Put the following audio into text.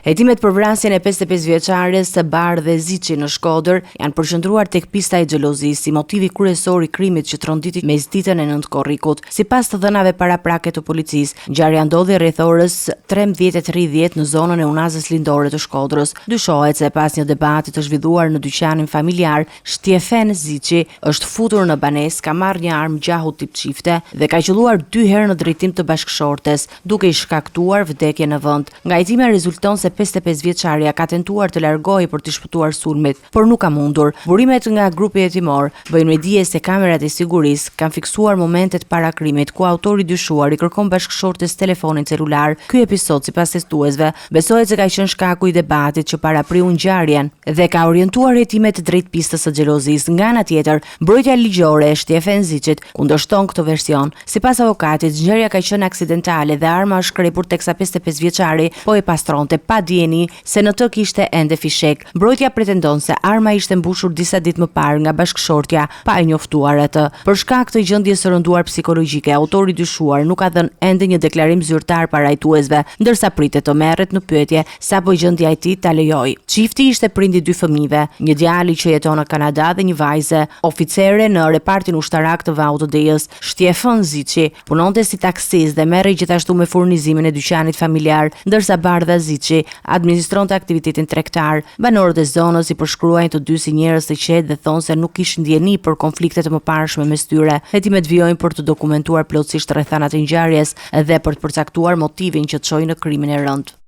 Hetimet për vrasjen e 55 vjeçares Bardhe Ziçi në Shkodër janë përqendruar tek pista e xhelozisë si motivi kryesor i krimit që tronditi mesditën e 9 korrikut. Sipas të dhënave paraprake të policisë, ngjarja ndodhi rreth orës 13:30 në zonën e Unazës Lindore të Shkodrës. Dyshohet se pas një debati të zhvilluar në dyqanin familjar, Shtjefen Ziçi është futur në banesë, ka marrë një armë gjahu tip çifte dhe ka qëlluar dy herë në drejtim të bashkëshortes, duke i shkaktuar vdekjen në vend. Nga hetimi rezulton se 55 vjeçarja ka tentuar të largohej për t'i shpëtuar sulmit, por nuk ka mundur. Burimet nga grupi hetimor bëjnë me dije se kamerat e sigurisë kanë fiksuar momentet para krimit, ku autori i dyshuar i kërkon bashkëshortes telefonin celular. Ky episod, sipas hetuesve, besohet se ka qenë shkaku i debatit që parapriu ngjarjen dhe ka orientuar hetimet drejt pistës së xhelozisë. Nga ana tjetër, mbrojtja ligjore e Shtjefen Ziçit kundërshton këtë version. Sipas avokatit, ngjarja ka qenë aksidentale dhe arma është shkrepur teksa 55 vjeçari po e pastronte pa dijeni se në të kishte ende fishekë. Mbrojtja pretendon se arma ishte mbushur disa ditë më parë nga bashkëshortja pa e njoftuar atë. Për shkak të gjendjes së rënduar psikologjike, autori i dyshuar nuk ka dhënë ende një deklarim zyrtar para hetuesve, ndërsa pritet të merret në pyetje sapo gjendja e tij ta lejojë. Çifti ishte prind i dy fëmijëve, një djali që jeton në Kanada dhe një vajze, oficere në repartin ushtarak të Vaut të Dejës. Shtjefën Ziçi punonte si taksist dhe merrej gjithashtu me furnizimin e dyqanit familjar, ndërsa Bardha Ziçi administronte aktivitetin tregtar. Banorët e zonës i përshkruajnë të dy si njerëz të qetë dhe thonë se nuk kishin dijeni për konflikte të mëparshme mes tyre. Hetimet vijojnë për të dokumentuar plotësisht rrethanat e ngjarjes dhe për të përcaktuar motivin që çoi në krimin e rëndë.